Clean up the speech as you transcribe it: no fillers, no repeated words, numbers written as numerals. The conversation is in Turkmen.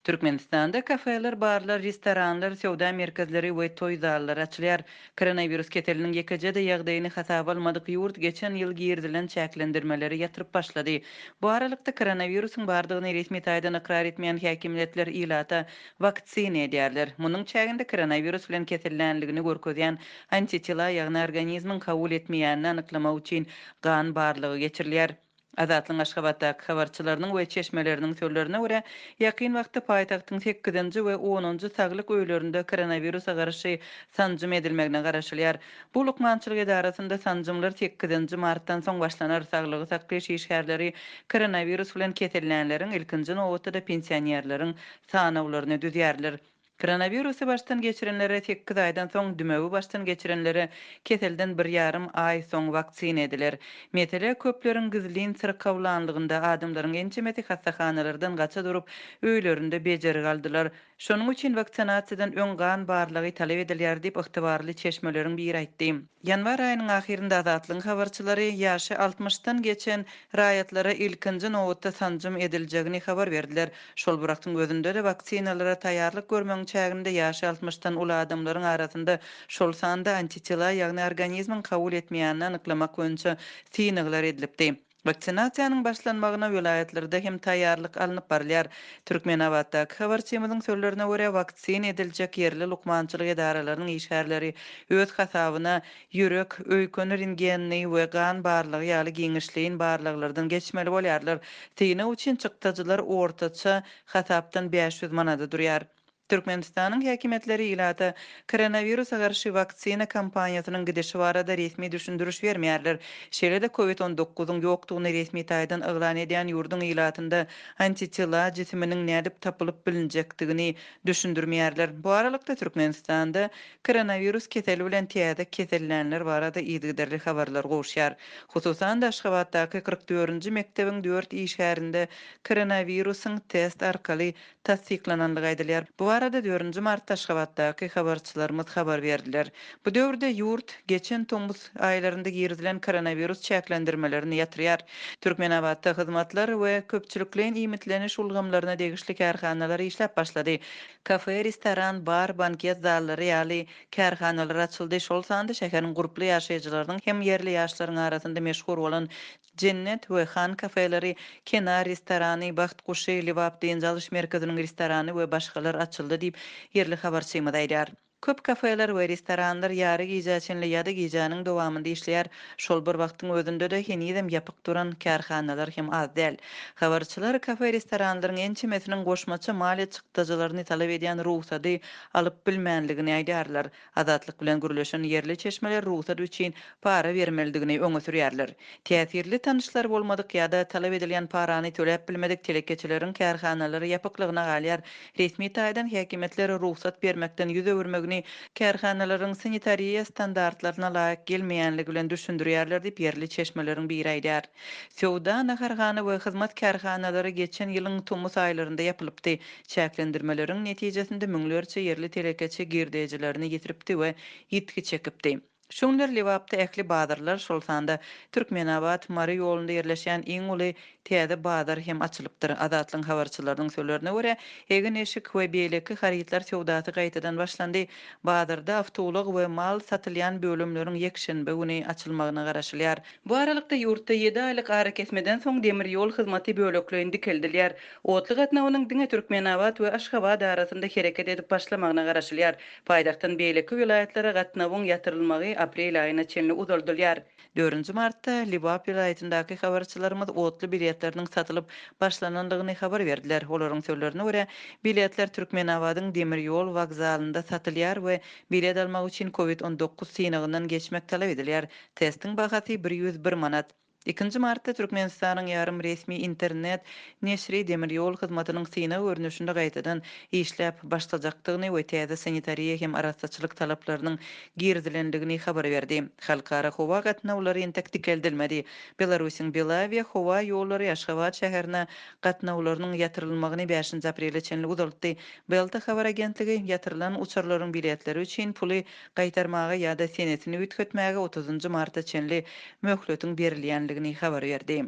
Türkmenistanda kafeler, barlar, restoranlar, söwda merkezleri we toý zallary açylýar. Koronawirus keseliniň ýekeje-de ýagdaýyny hasaba almadyk ýurt geçen ýyl girizilen çäklendirmeleri ýatyryp başlady. Bu aralykda, koronawirusyň bardygyny resmi taýdan ykrar etmeýän häkimiýetler ilata waksina edýärler. Munuň çäginde koronawirus bilen kesellänligini görkezýän antitela, ýagny organizmiň kabul etmeýänini anyklamak üçin gan barlagy geçirilýär. Azatlygyň Aşgabatdaky habarçylarynyň we çeşmeleriniň sözlerine görä, ýakyn wagtda paýtagtyň sekizinji we onunjy saglyk öýlerinde koronawirusa garşy sanjym edilmegine garaşylýar. Bu lukmançylyk edarasynda sanjymlar sekizinji martdan soň başlanar. Saglygy saklaýyş işgärleri koronawirus bilen kesellänleriň, ilkinji nobatda-da pensionerleriň sanawlaryny düzýärler. Koronawirusy başdan geçirenlere sekiz aýdan soň, dümewi başdan geçirenlere keselden bir ýarym aý soň waksina ediler. Mesele köpleriň gizlin syrkawlanlygynda, adamlaryň ençemesi hassahanalardan gaça durup, öýlerinde bejergi aldylar. Şonuň üçin waksinasiýadan öň gan barlagy talap edilýär diýip, ygtybarly çeşmeleriň biri aýtdy. Ýanwar aýynyň ahyrynda Azatlygyň habarçylary ýaşy altmyşdan geçen raýatlara ilkinji nobatda sanjym ediljegini habar berdiler. Şol bir wagtyň özünde-de waksinalara taýýarlyk görmegiň çäginde ýaşy altmyşdan uly adamlaryň arasynda, şol sanda antitela, ýagny organizmiň kabul etmeýänini anyklamak boýunça synaglar edilipdi. Waksinasiýanyň başlanmagyna welaýatlarda hem taýýarlyk alnyp barylýar. Türkmenabatdaky habarçymyzyň sözlerine görä, waksina ediljek ýerli lukmançylyk edaralarynyň işgärleri öz hasabyna ýürek, öýken rentgenini we gan barlagy ýaly giňişleýin barlaglardan geçmeli bolýarlar. Synag üçin çykdajylar ortaça hasapdan 500 manada durýar. Türkmenistanyň häkimiýetleri ilata koronawirusa garşy waksina kampaniýasynyň gidişi barada resmi düşündiriş bermeýärler. Şeýle-de Covid on dokuzyň ýokdugyny resmi taýdan yglan edýän ýurduň ilatynda antitela jisiminiň nädip tapylyp bilinjekdigini düşündirmeýärler. Bu aralykda, Türkmenistanda koronawirus keseli bilen täze kesellänler barada yzygiderli habarlar gowuşýar. Hususan-da, Aşgabatdaky 44-nji mekdebiň dört işgärinde koronawirusyň test arkaly tassyklanandygy aýdylýar. Bu barada dördünji martda Aşgabatdaky habarçylarymyz habar berdiler. Bu döwürde ýurt geçen tomus aýlarynda girizilen koronawirus çäklendirmelerini ýatyrýar. Türkmenabatda hyzmatlar we köpçülikleýin iýmitleniş ulgamlaryna degişli kärhanalar işläp başlady. Kafe, restoran, bar, banket zallary ýaly kärhanalar açyldy, şol sanda şäheriň gurply ýaşaýjylarynyň hem ýerli ýaşlaryň arasynda meşhur bolan Jennet we Han kafeleri, Kenar restorany, Bagt guşy, Lebap dynç alyş merkeziniň restorany we başgalar açyldy diýip, ýerli habarçymyz aýdýar. Köp kafeler we restoranlar ýary gijä çenli ýa-da gijäniň dowamynda işleýär. Şol bir wagtyň özünde-de henizem ýapyk duran kärhanalar hem az däl. Habarçylar kafe-restoranlaryň ençemesiniň goşmaça maliýe çykdajylaryny talap edýän rugsady alyp bilmänligini aýdýarlar. Azatlyk bilen gürleşen ýerli çeşmeler rugsat üçin para bermelidigini öňe sürýärler. Täsirli tanyşlary bolmadyk ýa-da talap edilýän parany töläp bilmedik telekeçileriň kärhanalary ýapyklygyna galýar. Resmi taýdan häkimiýetler rugsat bermekden ýüz öwürmegini kärhanalaryň sanitariýa standartlaryna laýyk gelmeýänligi bilen düşündirýärler diýip, ýerli çeşmeleriň biri aýdýar. Söwda, naharhana we hyzmat kärhanalary geçen ýylyň tomus aýlarynda ýapylypdy. Çäklendirmeleriň netijesinde müňlerçe ýerli telekeçi girdejilerini ýitiripdi we ýitgi çekipdi. Şu günler Lebapda ähli bazarlar, şol sanda Türkmenabat, Mary ýolunda ýerleşýän iň uly täze bazar hem açylypdyr. Azatlygyň habarçylarynyň sözlerine görä, egin-eşik we beýleki harytlar söwdasy gaýtadan başlandy. Bazarda awtoulag we mal satylýan bölümleriň ýekşenbe güni açylmagyna garaşylýar. Bu aralykda, ýurtda ýedi aýlyk arakesmeden soň demir ýol hyzmaty bölekleýin dikeldilýär. Otly gatnawynyň diňe Türkmenabat we Aşgabat arasynda hereket edip başlamagyna garaşylýar. Paýtagtdan beýleki welaýatlara gatnawyň ýatyrylmagy aprel aýyna çenli uzaldylýar. Dördünji martda Lebap welaýatyndaky habarçylarymyz otly biletleriniň satylyp başlanandygyny habar berdiler. Olaryň sözlerine görä, biletler Türkmenabadyň demir ýol wokzalynda satylýar we bilet almak üçin covid 19 synagyndan geçmek talap edilýär. Testiň bahasy 101 manat. Ikinji martda Türkmenistanyň ýarym resmi internet neşiri demir ýol hyzmatynyň synag görnüşinde gaýtadan işläp başlajakdygyny we täze sanitariýa hem arassaçylyk talaplarynyň girizilendigini habar berdi. Halkara howa gatnawlary entek dikeldilmedi. Belarusyň Belawiýa howa ýollary Aşgabat şäherine gatnawlarynyň ýatyrylmagyny bäşinji aprele çenli uzaltdy. Belta habar agentligi ýatyrylan uçarlaryň biletleri üçin puly gaýtarmaga ýa-da senesini üýtgetmäge otuzynjy marta çenli möhletiň berilýändigini habar berdi.